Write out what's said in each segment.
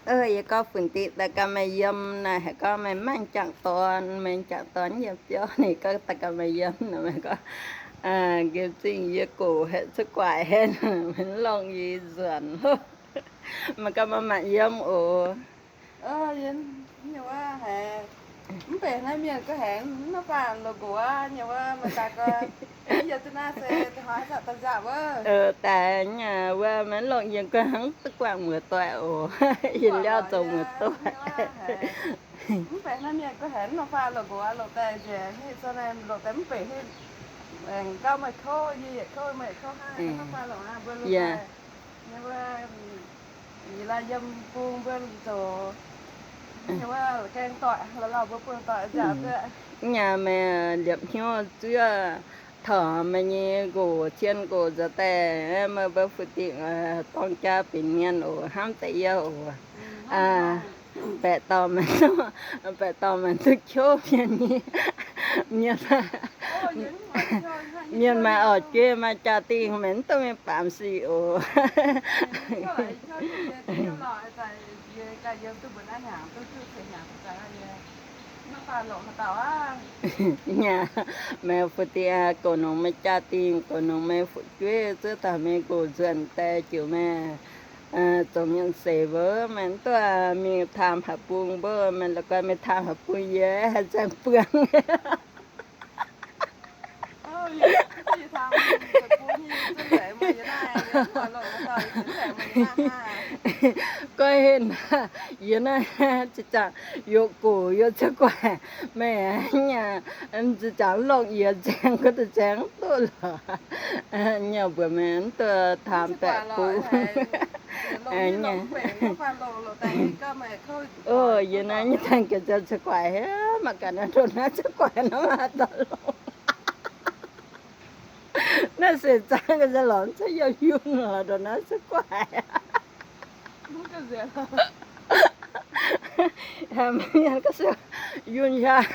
Yie gorngv funx diqv daaih ganh meih yiem naaic, haiz gorngv meih maiv jangx dorn, meih jangx dorn yiem biauv, ninh gorngv daaih ganh meih yiem naaic, meih gorngv, nqemh zingh yie gox haic cuotv guaix haic, meih longc yie nzuonx loh. Meih ganh maaih maanc yiem oc. Mv baac naaiv mienh guh haiz mv faanh loz-nqox nyei wuov, meih daaih guh, yie duqv naaiv se hnoi zanc daaih nziaauc wuov. Daaih nyei wuov, maiv longc yie guh hnangv duqv guangc muoz-doic oc. Yie liauv zoux muoz-doic. Mv baac naaiv mienh guh haiz mv faanh loz-nqox loz-daaih nzengc, loz-daaih mv baac aengx gauh meih kouv, yie yietc kouv meih yietc kouv hnangv, mv faanh loz-nqox mbuo loz-daaih nyei wuov, yie laaix yiem bung mbuo zoux nyei wuov, gaeng doic, la'lauh mbuo bung doic nziaauc duqv. Nyei meih liepc hnyouv zuov taux meih nyei nqox, cien nqox nzuonx daaih, meih mbuo fu dingc dorng jaa benx mienh oc, hnamv deix yie oc. Baeqc dauh, baeqc dauh maiv duqv qouv mienh nyei, mienh, mienh maaih orqc jueiv maaih jaa-dingh, meih mv duqv mingh baamz sic oc. Nyei, meih fu dingc goux nongx meih jaa-dingh, goux nongx meih fu'jueiv, zuov taux meih nqox nzuonx daaih jiuc meih zoux mienh seix wuov, meih mv duqv mingh taam haaix bung mbuo, meih la'guaih mingh taam haaix bung yie haih zaeng buangh. Gorngv heh naaic, yie naaiv zinh zaangc yie gox yie cuotv guaix, meih nyei zinh zaangc longc yie zaeng, gorngv deix zaeng mv duqv lorqc. Nyei mbuox meih mv duqv taam baeqc bung. Yie naaiv nyei dangh ga'zei cuotv guaix, mangc gaax naaiv ndongc naaiv cuotv guaix nor maaih dauh longc. Naaiv seix zaangc ga'zei lorz cuotv yiem yunh lorqc, ndongc naaiv cuotv guaix. Mienh gorngv se yunh yaac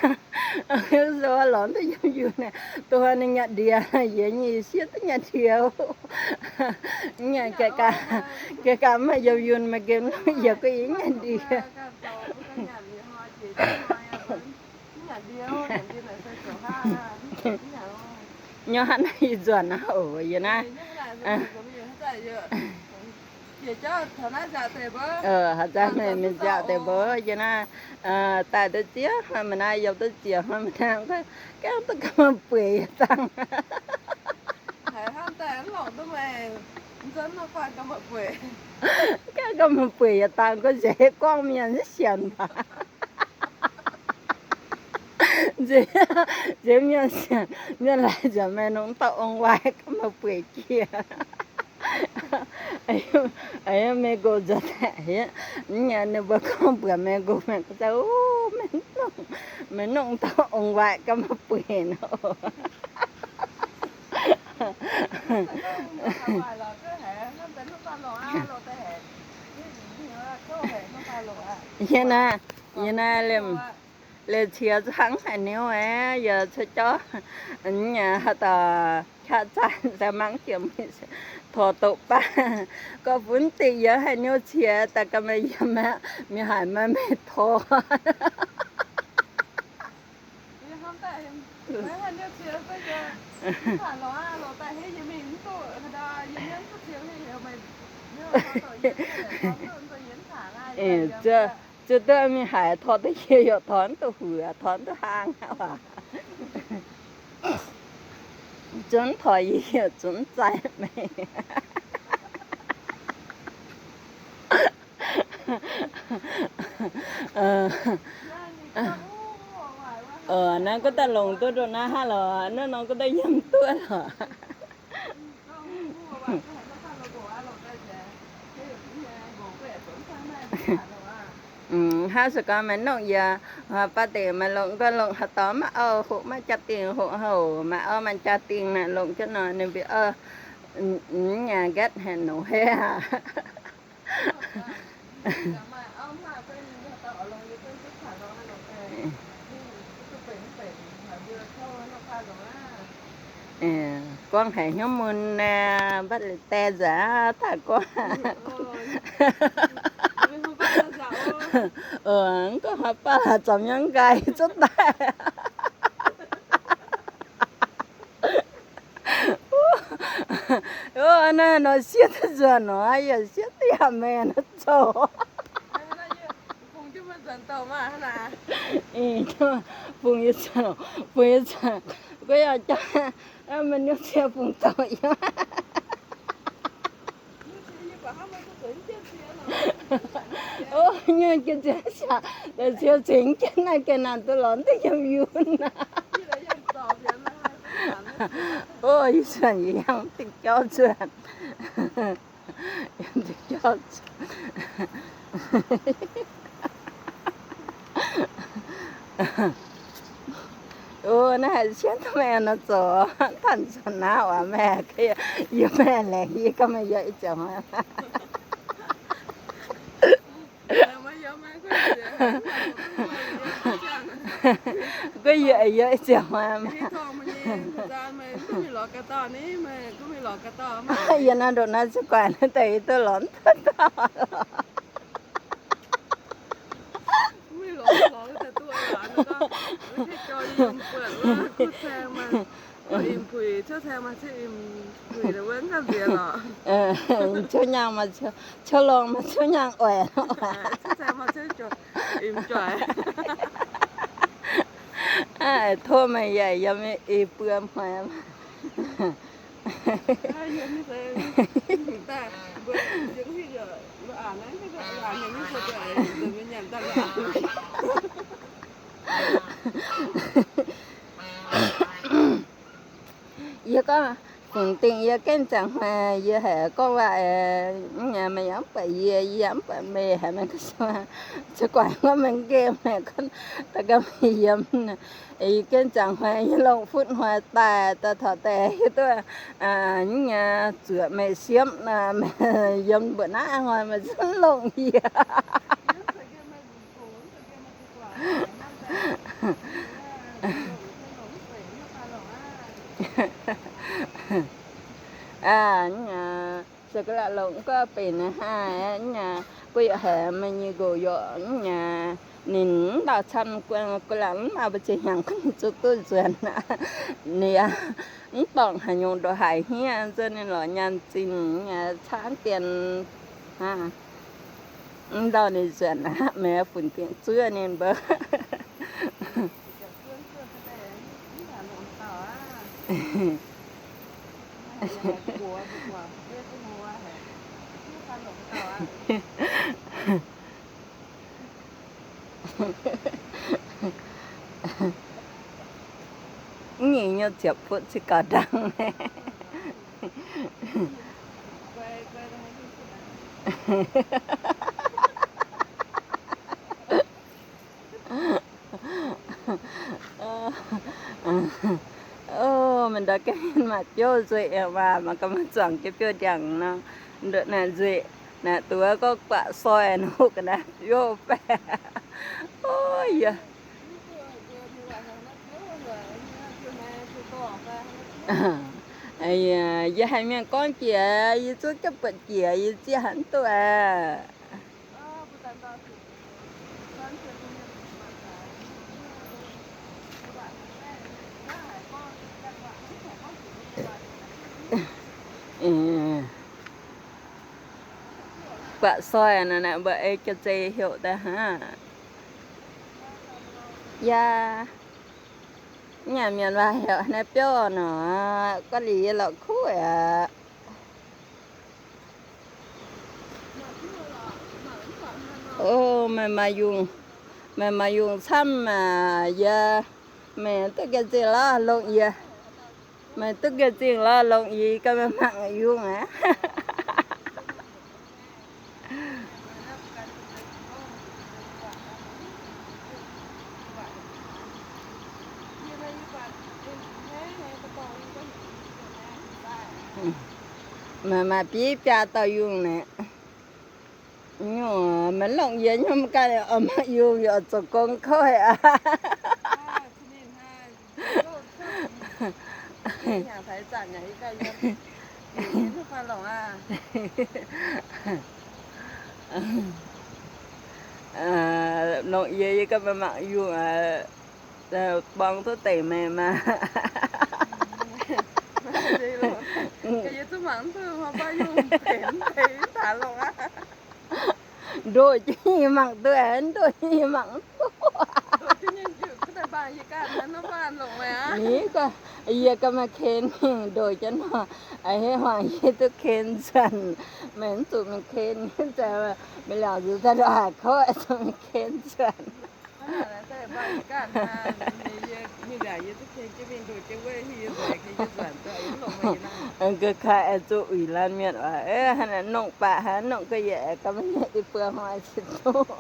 se lorz duqv yiem yunh, dongh ninh nyanc ndie, yie nyei sieqv duqv nyanc ndie. Geh gaax maaih yiem yunh maaih gemh yie guei yie nyanc ndie. Nyorx hnangv naaiv yie nzuonx aqv oc, yie naaiv. Haaix zanc meih mingh nziaauc deix mbuo yie naaiv, daaih duqv ziex hnoi mingh naaiv, yiem duqv ziex hnoi mingh naaiv, gaengh duqv gauh maaih bueix yietc dangh. Gaengh gauh maaih bueix yietc dangh, gorngv nzeix gorngv mienh sienx baac. Nzeix, nzeix mienh sienx, mienh laaic nzengc meih nongx dauh ong-waaic gauh maaih bueix jiex. Meih nqox nzuonx daaih, ninh mbuo gorngv mbuox meih nqox, meih gorngv, meih nongx, meih nongx dauh ong-waaic gauh maaih bueix nor. Yie naaiv, yie naaiv liemh, liemh qiex hnangv haaix niuv aeqv, yie cuotv jauv, haaix dauh qaqv zaanc se mangv jiex mingh tor doqc baav. Gorqv-funv dingc yie haaix niuv qiex daaih ganh meih yiem aqv, mingh haiz maaih meih tor. Zuov duqv mingh haiz tor duqv yie yaac tor duqv huic, tor duqv hlang aqv. Zunv tor yie yaac zunv zaih meih. Naaiv gunv daaih longc duqv ndongc naaiv haaix lorqc, naaiv nor gunv daaih yiem duqv lorqc. Hnangv se gorngv maaih nongh yie, baav deix maaih longc, gorngv longc haaix dauh maiv auv hoqc maaih jaa-dingh hoqc houc, maaih auv maaih jaa-dingh naaic longc jienv nor ninh mbuo auv nyaah nqaatv haic nor haic aqv. Gorngv haic hnyouv mun naaiv, mbatv leiz-daeh nzengc aqv, daaih gorngv. Mv gorngv haaix baav laaix zormx nyangv nqaai zungv daaih. Naaiv nor siev duqv nzuonx nor, yaac siev duqv yaac meih nor zoux. Bungx yie, bungx yie, guei yaac jaa, meih niouv cie bungx zoux yie. O, nyei jiex nziaaux siac, deix cie cingx jienv naaiv gengh naaic duqv lorz duqv yiem yunc naaic. O, yie zuonc yie yangh dingc jauv zuonc. O, naaiv haih sienv duqv meih nor zoux, tanh zuonc naaiv oc meih, yie meih laengz yie gorngv meih yiem ih ziouc hnoi. Guei yie yiem ih ziouc hnoi. Yie naaiv ndongc naaiv ziouc guaix naaiv deix yie duqv lorz duqv dauh. Ciouv nyaanh maaih ciouv longh maaih ciouv nyaanh oix. Tov meih yaac yiem ih buo hmai. Yie gorngv, fungx dingh yie gengh ziangh hnoi yie haiz gorngv waac, meih yaac mv buatc yie, yie yaac mv buatc meih, haiz meih gu'guaix gorngv meih nqemh, meih gorngv da'ganh meih yiem. Yie gengh ziangh hnoi yie longc futv hnoi daaih, daaih taux deix hiuv duqv nyei zuoqc meih siemv, meih yiem mbuoqc naaiv hnoi meih zungv longc yie. Se ga'laqc longc gorqv benx haaix, guei yaac haiz meih nyei nqox yaac ninh mv dauh camv, guei la'mv maaih mbu'ziex hnyangx ninh zuqc duqv nzuonx aqv. Ninh mv dorngc haaix nyungc ndongc haaix hniev, nzunc ninh lorz nyaanh zinh caanv dien hnangv. Mv ndau ninh nzuonx aqv, meih funx dingc zuov ninh mbou. Mv nyungc nyei ziepc futv cingx gauh ndaangc. O, meih ndau ga'mienh maaih biouv nzueic aqv maah, mangc gaax maaih zuangx jiex biouv ndiangx nor. Nduqc naaic nzueic, naaic duqv gorngv guatc soi nor, ga'naaiv biouv baeqc. O, yie, yie haiz mienh gorngv jiex, yie zungv jienv buatc jiex, yie zieqv haic mv duqv aqv. Guatc soi naaic, naaic mbuo ei jiex zei heuc daaih hnangv. Yaac, nyanc mienh waac heuc naaiv biouv nor, guav liuz yie lorqc kuv aqv. O, meih maaih yungh, meih maaih yungh camv aqv. Yie, meih duqv nqaih zingh lorz longc yie, meih duqv nqaih zingh lorz longc yie, ganh meih mangc yungh aqv. Meih maaih bieiv biaa dauh yungh naaic. Nyungc meih longc yie nyungc ganh oix mangc yungh, yie oix zoux gong kouv aqv. Longc yie, yie ganh mangc yungh, borng duqv deix meih maah. Ndoqc jienv yie mangc duqv, ndoqc jienv yie mangc duqv. Ni, yie ganh maaih ken mingh ndoqc jienv nor, a'hneiv hmuangx yie duqv ken nzunc. Meih mv zuqc mingh ken nyei, meih liangc nzuqc daaih ndongc haaix kouv, zuqc mingh ken nzunc. Ga'kaaih aengx zuqc uix laanh mienh oc. Hnangv naaic nongh baac hnangv nongh ga'yietc ga'maiv nyei, i buo hnoi cin duqv.